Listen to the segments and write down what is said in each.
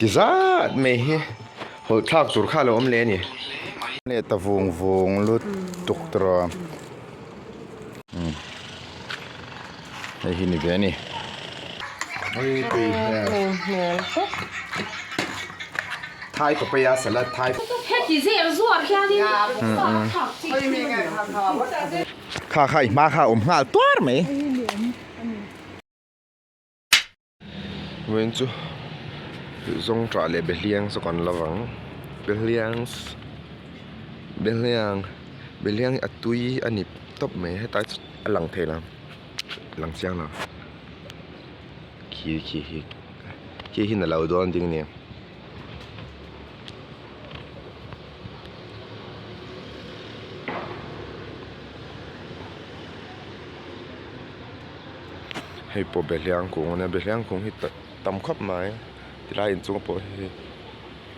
Ti zat mai hi hawlh thlak tur kha a lo awm leh a ni. Leh ta vung vung lutuk tawh hei hi ni ve a ni. Thai papaya salad thai. Heti zel zuar hianin thlak chi Kha kha i hma kha a awm nghal tuar mai. Vawiin chu zawngṭah leh behliang chu kan la vang behliang behliang behliang hi a tui a ni tawp mai hetlai chu a lang thei lo lang chiang lo khi khi hi khi hi na lo dawn ding a ni. Hei pawh behliang kung a nia behliang kung hi tam khawp mai tilai inchung pawh hi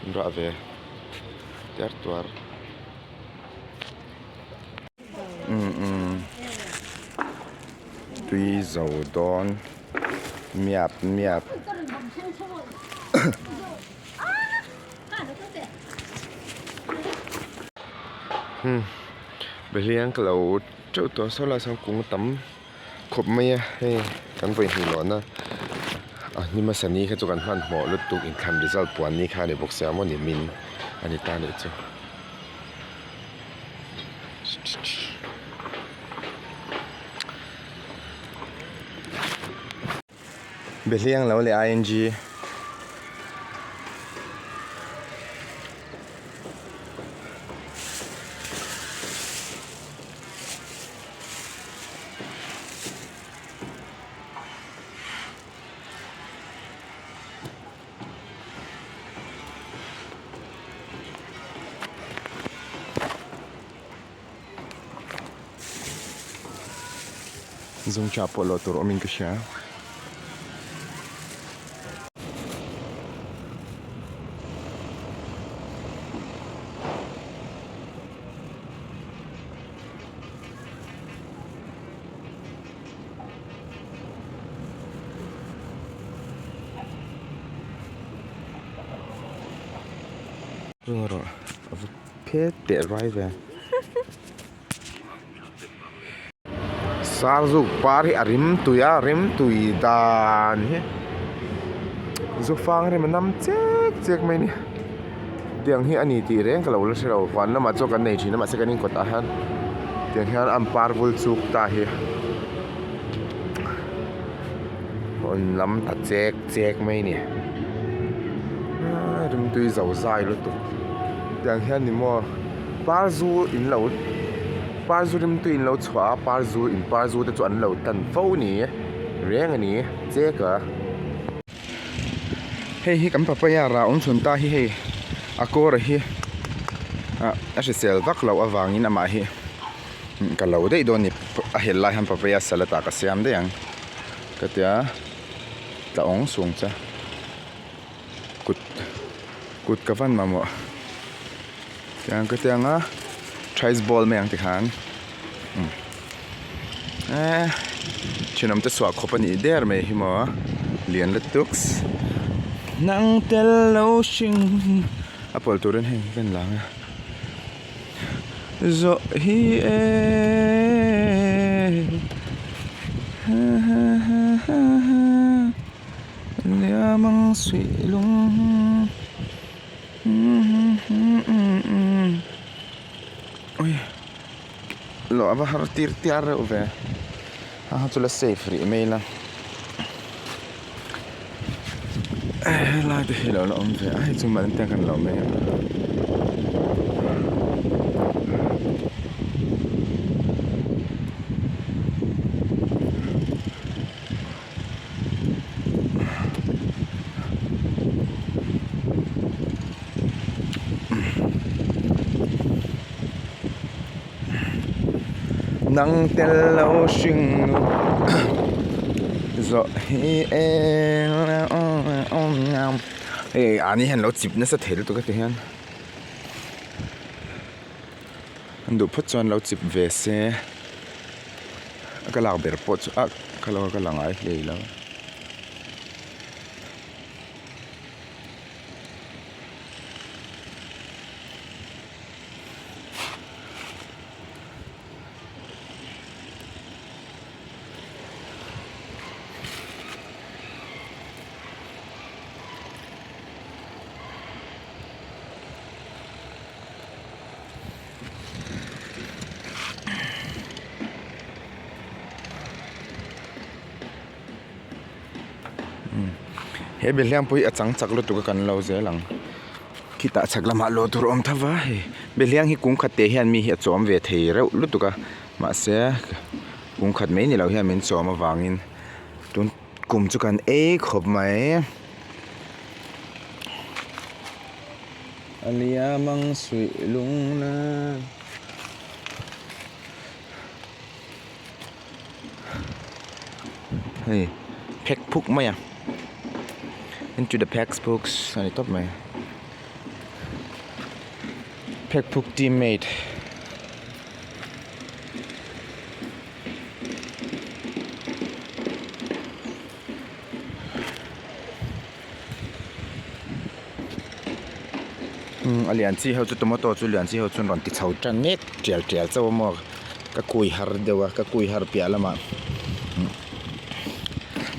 an rah ve tiar tuar umm tui zo dawn miap miap. Behliang ka lo teuh tawh saw lai sawn kung tam khawp mai a hei kan vawi hnih lohna a hnim a sani kha chu kan hmanhmawh lutuk inthlan result puan ni kha a ni bawk sia maw ni min a ni ta nih chu. Behliang lo leh ing. Zungcha pawh lo tur awmin ka hria. Rawh a va phet teh rai ve. Sarzuk par hi a rim tui a rim tui dan hi zufang rem a nam chek chek mai a ni tiang hi a ni tih reng ka lo la hre lo huan lamah chuan kan nei thin a mahse kan inkawt ah hian tiang hian an par vul chuk ta hi rawn lam ta chek chek mai a ni rim tui zo zai lutuk tiang hian ni maw par zu in lo. Par zu rimtui in lo chhuah a, par zu in par zu te chu an lo tan fo ni reng a ni chek a. Hei hi kan papaya rah awm chhun ta hi hei a kawr hi ah a hrisel vak loh avangin amah hi ka lo daih dawn a ni a hel lai hian papaya salad ah ka siam daih ang ka tia tla awng sung che kut kut ka van mamawh. Tiang ka tiang a thrice ball mai ang tikhan eee thenawm te chhuah khawp a nih der mai hi maw lian lutuk nang tel lo hring a pawl turin hei ka en lang a zawh hi eee liam ang suih lung. Ui lawh a va har tir tiar reuh ve a ha chu la safe rih mai ila helai te hi lo la awm ve a hei chu mahni te kan lo mai a. Nang tel lo hring nu zawh hi hei ani hian lo chip nasa thei lutuk a ti hian an duh phawt chuan lo chip ve se ka lak ber pawh chu ah ka lo ka la ngai hlei lo. He behliang pawh hi a chang chak lutuk a kan lo zel ang. Khitah chhak lamah lawh tur a awm tho va hei behliang hi kung khat te hian mi hi a chawm ve thei reuh lutuk a mahse kung khat mai ni lo hian min chawm avangin tun kum chu kan ei khawp mai. A liam ang suih lung nen. Hei phek phuk mai a into the phek books a ni tawp mai phek phuk team mate. Umm a lian chi ho chu tomato chu lian chi ho chuan rawn ti chho tan mek tial tial chauh a maw ka kui har deuh a ka kui har piah lamah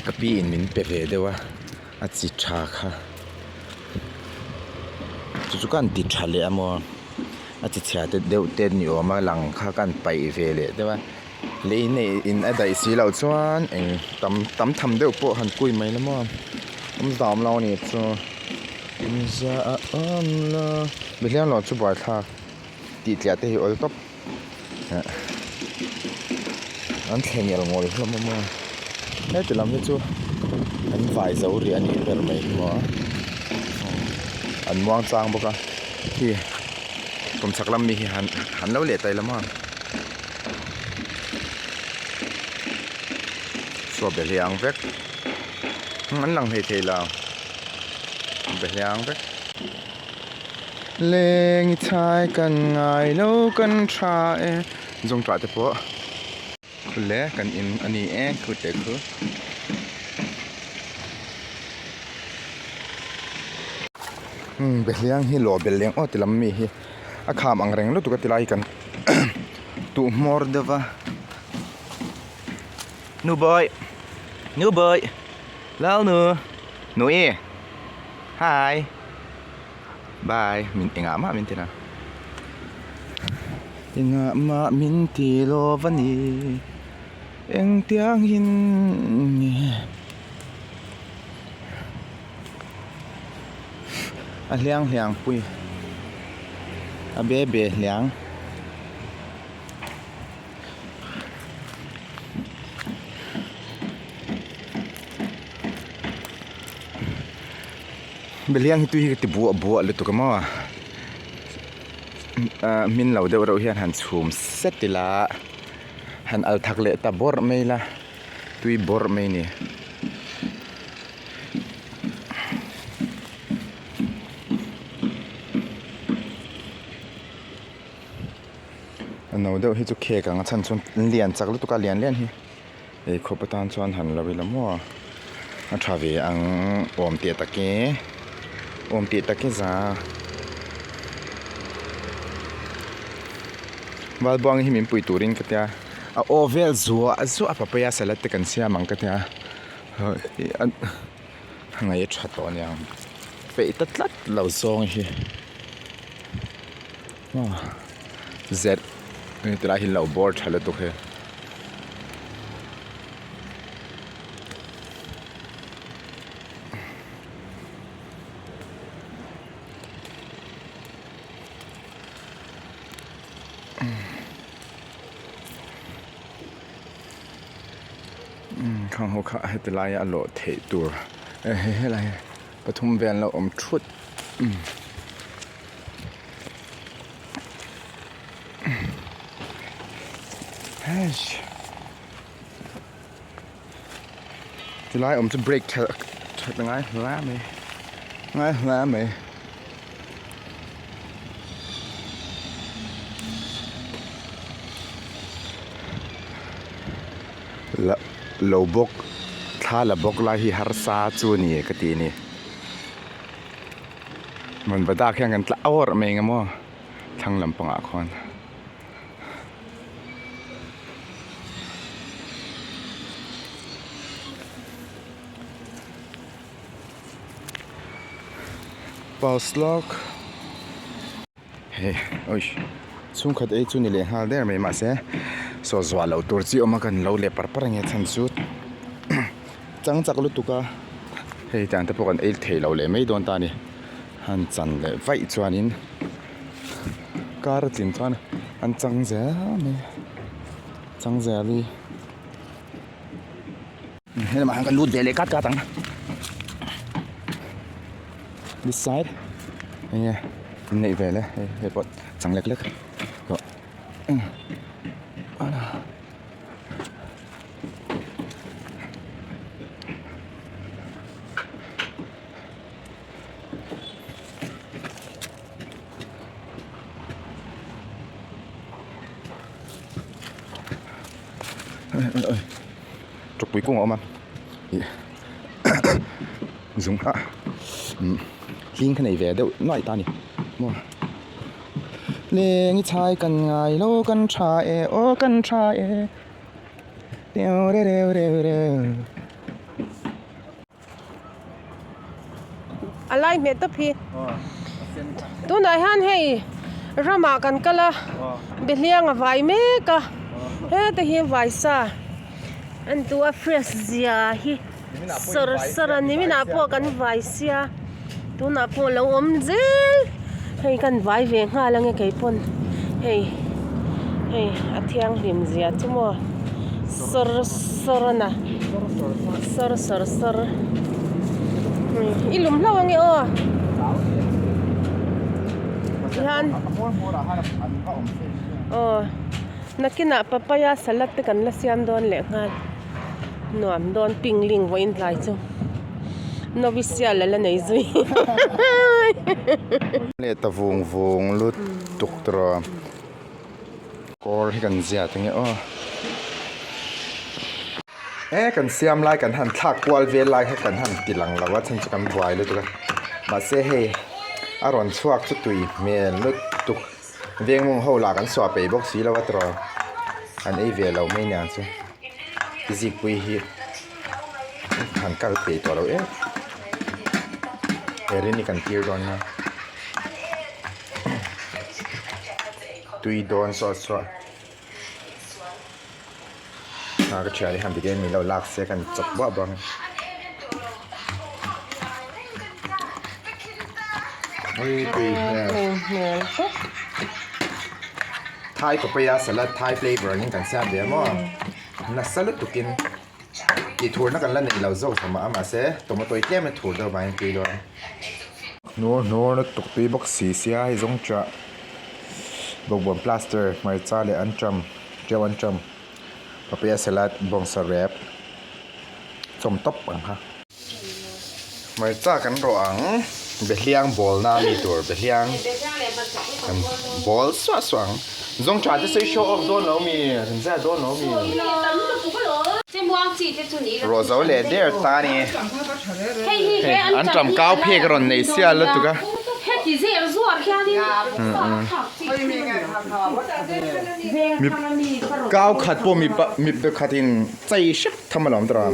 ka pi in min pe ve deuh a a chi tha kha chu chu ka han ti tha leh a maw a chi chhia te deuh te ni awm a lang kha ka han paih ve leh deuh a lei neih in a daih si loh chuan eng tam tam tham deuh pawh han kui mai la maw awm zam lo a ni chu inza a awm lo mihliang lo chu buaithlak tih tliah te hi awl tawp an thleng el ngawl hlawm a maw heti lam hi chu an vai zo rih a nih ber mai hi maw an muang chang bawk a khi kawmchhak lam mi hi han han lo leh ta ila maw. Saw behliang vek an lang hlei thei lo behliang vek. Leng i chhai kan ngai lo kan tha e zawngṭah te pawh khu le kan in a ni e khu te khu. Umm behliang hi lawh belh leng aw ti lam mi hi a kham ang reng lutuk a ti lai hi kan tuh hmawr deuh va nu bawi nu bawi lalnu nui hi bye min engah mah min ti lo engah mah min ti lo va ni engtiang in nge a hliang hliang pui a be be hliang. Behliang hi tui hi ka ti buah buah lutuk a maw ah hmin lo deuh reuh hian han chhum set ila han al thak leh ta bawrh mai ila tui bawrh mai a ni. A no deuh hi chu khek ang a chhan chuan an lian chak lutuk a lian lian hi ei khawp atan chuan han lo ila maw a tha ve ang awm teh tak e awm teh tak e za valbuang hi min pui turin ka tia a aw vel zuah zuah a papaya salad te kan siam ang ka tia a ngaih a tha tawh aniang peih ta tlat lo zawng hi. Z hei tilai hi lo bawr tha lutuk hei. Khang ho kha heti laia a lawh theih tur hei helai hi pathum vel an lo awm thut. Chulai awm chu break tha that a ngai hle mai ngai hle mai. La lo bawk thla la bawk lai hi harsa chu a ni ka ti a ni. Vanvadak hian kan tla awrh mai eng emaw thlang lampangah khuan. Pause lawk hei oi chhungkhat ei chu ni leh nghal der mai mahse saw zuah loh tur chi awm a kan lo leh par par ang e chhan chu chang chak lutuk a. Hei tiang te pawh kan ei thei lo leh mai dawn ta a ni. Han chan leh vaih chuanin kar a tlin chuan an chang zel mai a, chang zel hi he lamah hian kan lut ve leh kat kat ang. This side enge an neih vel e hei hei pawh chang lek lek tawh. Chawpui kung a awm a ih zung a hling kha nei ve deuh nuaih ta a ni maw. Leng i chhai kan ngai lo kan tha e aw kan tha e reu reu reu reu. A lai hmeh tawp hi tunah hian hei ramah kan kal a behliang a vai mek a heta hi vai sa an tu a fresh zia hi sawr sawr a niminah pawh kan vai sia tunah pawh a lo awm zel hei kan vai ve nghal ange keipawn hei hei a thianghlim zia chu maw sawr sawr a na sawr sawr sawr i lum hlauh ange aw tihian aw nakinah papaya salad te kan la siam dawn leh nghal. Nuam dawn ping ling vawiin tlai chu Novisia la la nei zui. Leh ta vung vung lutuk tawh kawr hi kan ziat ange aw. E kan siam lai kan han thlak kual vel lai kha kan han ti lang lo a chhan chu kan buai lutuk a mahse hei a rawn chhuak chu tui hmel lutuk vengmawng ho lah kan suah peih bawk si lo a tawh an ei ve lo mai aniang chu. Zikpui hi han kal peih tawh lo em Erin-i kan tir dawn a tui dawn sawt sawt a ka thian hi han video min lo lak se kan chawp buah buah ang ui tui hmel. Thai papaya salad Thai flavour angin kan siam ve a maw nasa lutukin tih thurna kan la nei lo zawk zawk mah a mahse tomato hi tlem a thur deuh vangin tui dawn hnur hnur lutuk tui bawk si sia hei zawng chah bawkbawn plaster hmarcha leh anṭam ṭeu anṭam papaya salad bawngsa rep chawm tawp ang kha. Hmarcha kan rawh ang, behliang bawl na ami tur behliang kan bawl suah suah ang. Zawng tha te sawi show off dawn lo mi, kan zia dawn lo mi. Rawh zo leh der ta ni. Hei an ṭam kau phek a rawn nei sia lutuk a. Kau khat pawh mipa khatin chei hrep tham alawm tawh a.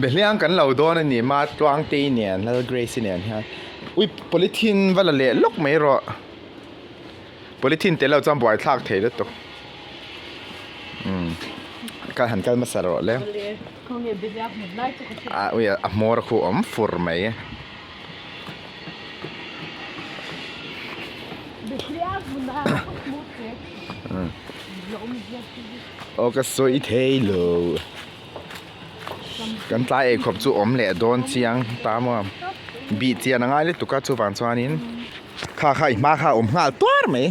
Behliang kan lo dawn a ni ma Tluangtei nen Lal Grace-i nen hian ui polythene va la leh lawk mai rawh polythene tel lo chuan buaithlak thei lutuk umm kal han kal hmasa rawh le ah ui a hmawr khu a awm fur mai. Aw ka sawi thei lo kan tlai ei khawp chu awm leh dawn chiang ta maw bih chian a ngai lutuk a chuvang chuanin kha kha i hma kha a awm nghal tuar mai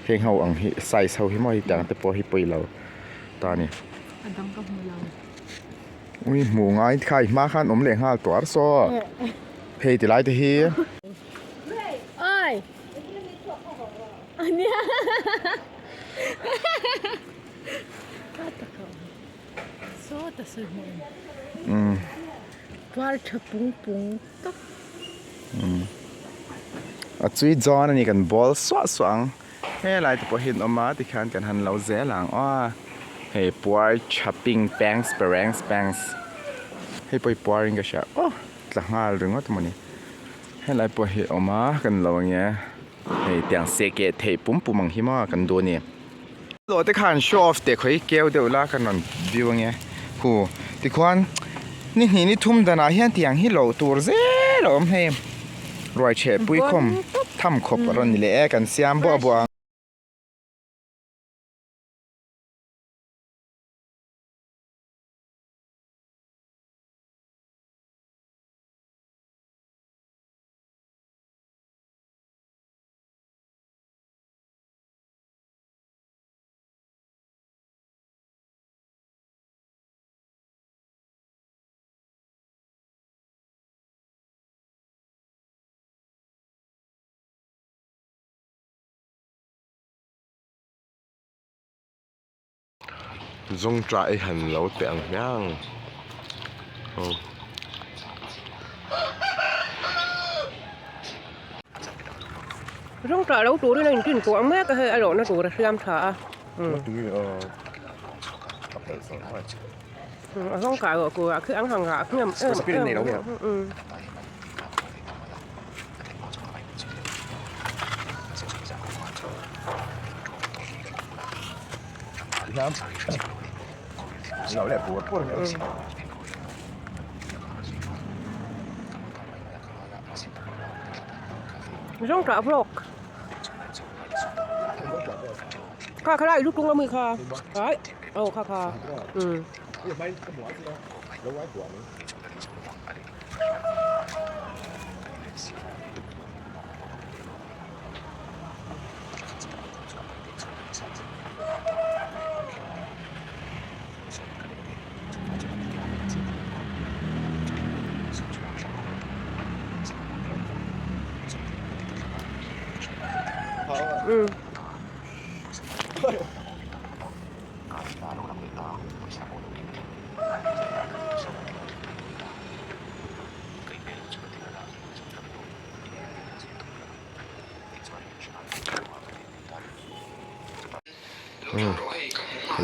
heng ho ang hi size ho hi maw hetiang te pawh hi pawi lo ta a ni ui hmuh ngai kha i hma khan awm leh nghal tuar saw hei ti lai te hi. A chui zawn a ni kan bawl suah suah ang helai te pawh hi an awm a tikhian kan han lo zel ang aw hei puar tha ping pangs parangs pangs hei pawh hi puar in ka hria aw tla nghal ringawt a mawni helai pawh hi a awm a kan lo ange. Hei tiang se keh theih pum pum ang hi maw kan duh a ni. Lawh te khan show off teh khawi keu deuh la kan rawn view ange. Khu tikhuan ni hnih ni thum danah hian tiang hi loh tur zel a awm hei. Ruai chheh pui khawm tham khawp a rawn ni leh e kan siam buah buah ang. Zawngṭah i han lo teh ang hmiang aw. Zawngṭah lo turin a intin tawh ang mek a hei a lawhna tur a siam tha a. A zawngṭah lawh turah khi an han rah hnem em em a. Zawngṭah vlog kha kha lai lu tung ami kha ai aw kha kha umm.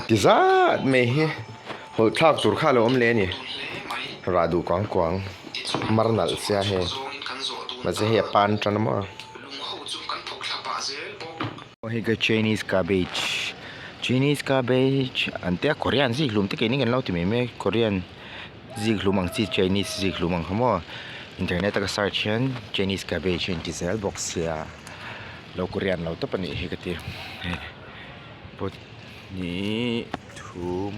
Ti zat mai hi hawlh thlak tur kha a lo awm leh a ni rah duh kuang kuang mar nalh sia hei mahse hei a pan tan a maw. Hei ka chinese cabbage chinese cabbage an tia korean zik hlum te keini kan lo ti mai mai korean zik hlum ang chi chinese zik hlum ang kha maw internet a ka search hian chinese cabbage a inti zel bawk sia. Lo Korean lo tawp a nih hi ka ti hei pot hnih thum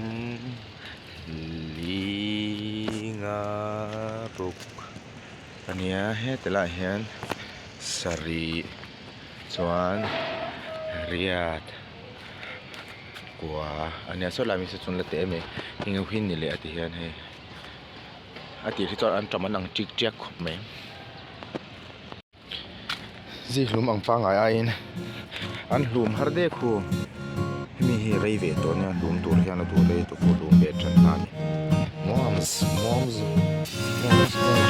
li nga ruk a nia heti laiah hian sarih chuan riat kua a nia saw lai mi saw chuan la teh em e heng ho hi ni leh a ti hian hei a tih hi chuan an tam an ang ṭik ṭiak khawp mai. Zikhlum ang pangngai aiin an hlum har dek hu hemi hi rei ve tawh nia hlum tur hian a duh rei tawh pawh hlum ve tan ta a ni mom's mom's mom's.